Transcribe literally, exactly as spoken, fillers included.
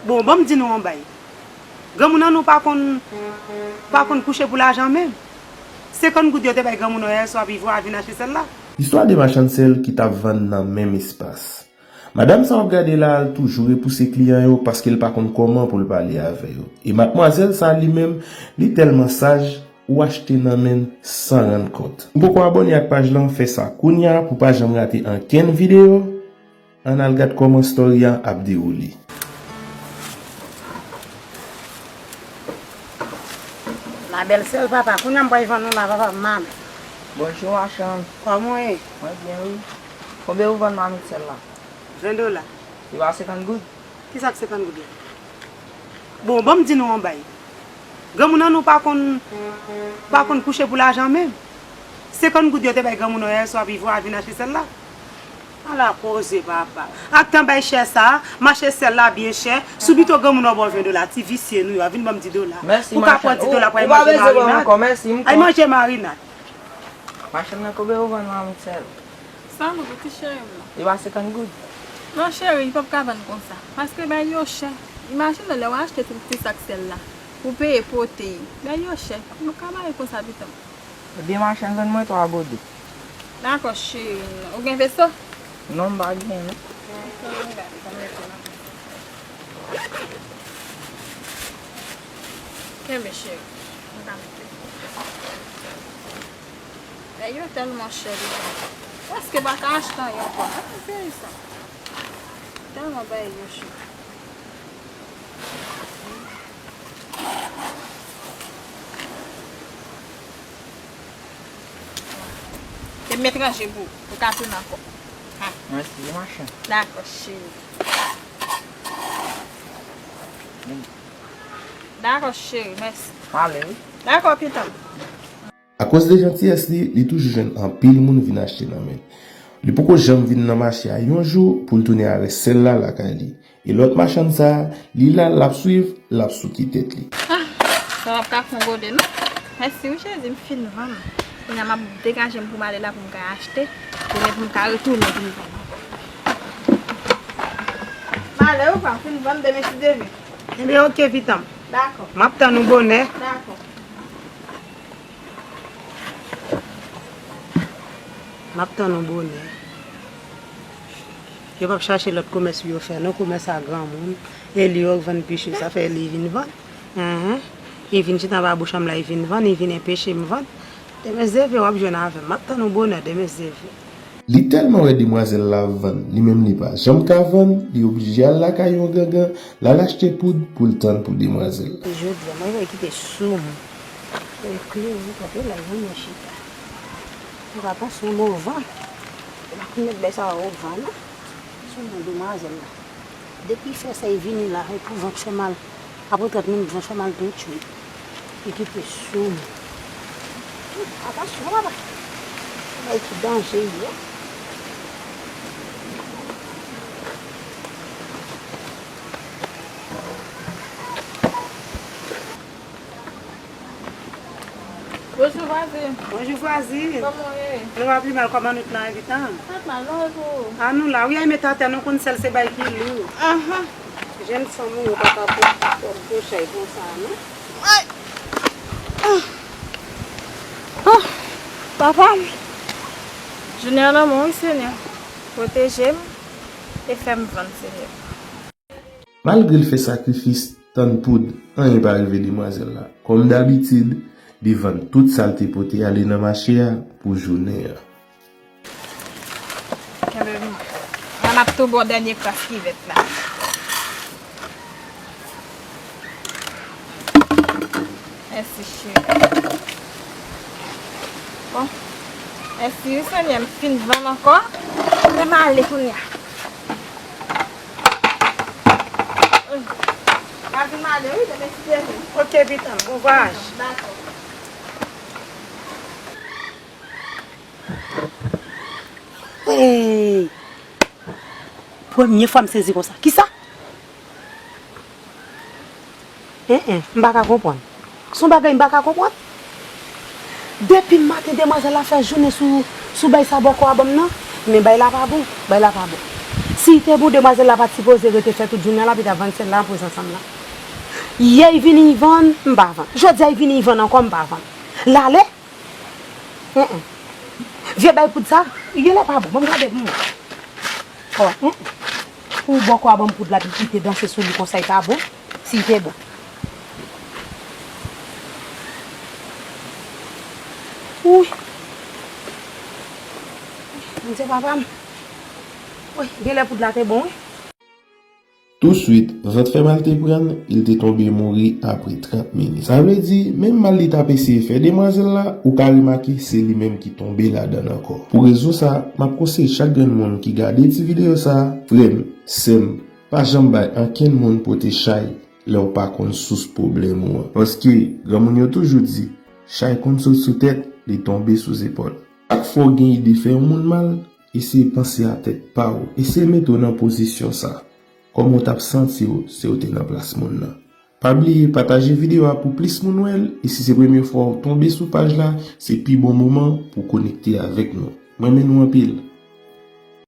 Bon, ban m di nou yon bay. Granmoun an nou pa konn, pa konn kouche pou lajan menm. Senkant goud yo te bay granmoun an yè swa, pi vwa vin achte sèl la. Istwa de machann sèl ki t ap vann nan menm espas. Madanm sa w ap gade la a, l toujou repouse kliyan yo paske l pa konn kòman pou l pale avè yo. E madmwazèl sa a li menm, li tèlman saj, ou achte nan men l san rann kont. Ou poko abòne ak paj lan, fè sa kounye a pou pa janm rate ankenn videyo. Ann al gad kòman story a ap dewoule. Ma bèl sèl papa, kounye a m pral vann nou la papa, m mal. Bonjou machann. Kòman w ye? Mwen byen wi. Konbyen ou vann mamit sèl la? Ven dola. Li pa senkant goud? Kisa k senkant goud la? Bon, ban m di nou yon bay. Granmoun an nou pa konn, pa konn kouche pou lajan menm. Senkant goud yo te bay granmoun an yè swa, pi vwa vin achte sèl la. Ala koze papa. Ak tan bay chè sa, m achte sèl la byen chè. Sou pito granmoun an ba w ven dola, ti visye nou yo, vin ban m di dola. Ou ka pran di dola pou al manje marinad. Al manje marinad. Machann nan, konbyen ou vann mamit sèl? Sa nou pou ti cheri m nan? Li pa senkant goud? Non cheri, li p ap ka vann konsa. Paske bay yo chè. Imajine w lè w achte tout ti sak sèl la. Ou peye pote. Bay yo chè. Nou ka bay konsa pitit. Ebyen machann, vann mwen twa gode. Dakò cheri m nan. Ou gen veso? Non, m pa gen non. Kenbe cheri. M ka mete. Bagay yo tèlman chè deja. Prèske pa ka achte anyen ankò. Gade peyi sa. Tèlman bagay yo chè. Te m etranje pou ou ka tounen ankò. Ha. Mèsi, machann. Dakò, cheri. Dakò, cheri, mèsi. M ale, wi. Dakò, pitit. Akoz de jantiyès li, li toujou jwenn anpil moun vin achte nan men l. Li poko janm vin nan mache a yon jou pou l tounen avè sèl la lakay li. E lòt machann sa a, li la, l ap swiv, l ap souke tèt li. Ah, sa w ap ka fon gode, non? Mèsi, wi, Jezi, m fin vann. Kounye a, m ap degaje m pou m ale la pou m ka achte, demen pou m ka retounen vin vann. M ale, wi, pa, m fin vann, demen si Dye vle. Ebyen, oke, pitit. Dakò. M ap tann ou bonè. Dakò. M ap tann ou bonè. Yo p ap chache lòt komès pou yo fè, non, komès a granmoun. E li yo k vann pi chè, sa fè li vin vann. Enhen. Li vin chita anba bouch an m la, li vin vann, li vin enpeche m vann. Demen si Dye vle, w ap jwenn avè m. M ap tann ou bonè, demen si Dye vle. Li tèlman wè demwazèl la ap vann, li menm li pa janm ka vann, li oblije al lakay yon gangan, l al achte poud pou l tann pou demwazèl la. Jodi a, mwen vle kite sou m. Eklere, kanpe la, vin mwen chita. Ou ka panse yon bon van. Ou pa konn met bèy sa yo van, non. Sou non demwazèl la. Depi fè sa, e vini la, e pou van k fè mal. Apre trant minit, van fè mal tout suit. E kite sou m. Atansyon, papa. Bagay ki danje, wi. Bonjou vwazin. Bonjou vwazin. Kòman w ye? Nou pa pi mal, kòman nou t lan evitan? Pa t mal, non, e pou ou? A nou la, wi, ay met atè, nou konn sèl se bay ki lou. Ahan. Jèn fanm ou yo pa ka pran twòp gwo chay konsa, non? Ay! Ah! Papa m, jounen an nan men w, wi, Senyè. Pwoteje m e fè m vann, Senyè. Malgre l fè sakrifis, tann poud, anyen pa rive demwazèl la. Kòm dabitid, li vann tout sa l te pote ale nan mache a pou jounen an. Kenbe m. Mwen ap tou ba w dènye kras kivèt la. Mèsi, cheri. Bon. Mèsi, wi, Senyè, m fin vann ankò. Men m ale kounye a. M ap vin m ale, wi, demen si Dye vle. Oke, pitit, bon vwayaj. Dakò. Hey! Premye fwa m sezi konsa. Kisa? En, en, m pa ka konprann. Se yon bagay m pa ka konprann. Depi maten, demwazèl la fè jounen sou, sou bay sa bòkò a ban m nan. Men bay la pa bon, bay la pa bon. Si te bon, demwazèl la pa t sipoze rete fè tout jounen an, l ap vin ap vann sèl la an prezans an m nan. Yè, li vini, li vann, m pa vann. Jodi a, li vini, li vann ankò, m pa vann. L ale? Enhen. Vye bay poud sa, li genlè pa bon. Ban m gade pou m wè. Ò, enhen. Pou bò kò a ban m poud la, epi kite danse sou li konsa, li pa bon. Si li te bon. Wi. Bondye papa m. Wi, genlè poud la te bon, wi. Touswit, vant fè mal te pran l, e l te tonbe mouri apre trant minit. Sa vle di, menm mal li t ap eseye fè demwazèl la, ou ka remake se li menm ki tonbe ladan l ankò. Pou rezon sa, m ap konseye chak grenn moun ki gade ti videyo sa, frè m, sè m, pa janm bay ankenn moun pote chay lè w pa konn sous pwoblèm ou an. Paske, granmoun yo toujou di, chay konn sot sou tèt, li tonbe sou zepòl. Chak fwa w gen ide fè yon moun mal, eseye panse a tèt pa w. Eseye mete w nan pozisyon sa. Kòman w t ap santi w si w te nan plas moun nan? Pa bliye pataje videyo a pou plis moun wè l, e si se premye fwa w tonbe sou paj la, se pi bon moman pou w konekte avèk nou. M renmen nou anpil.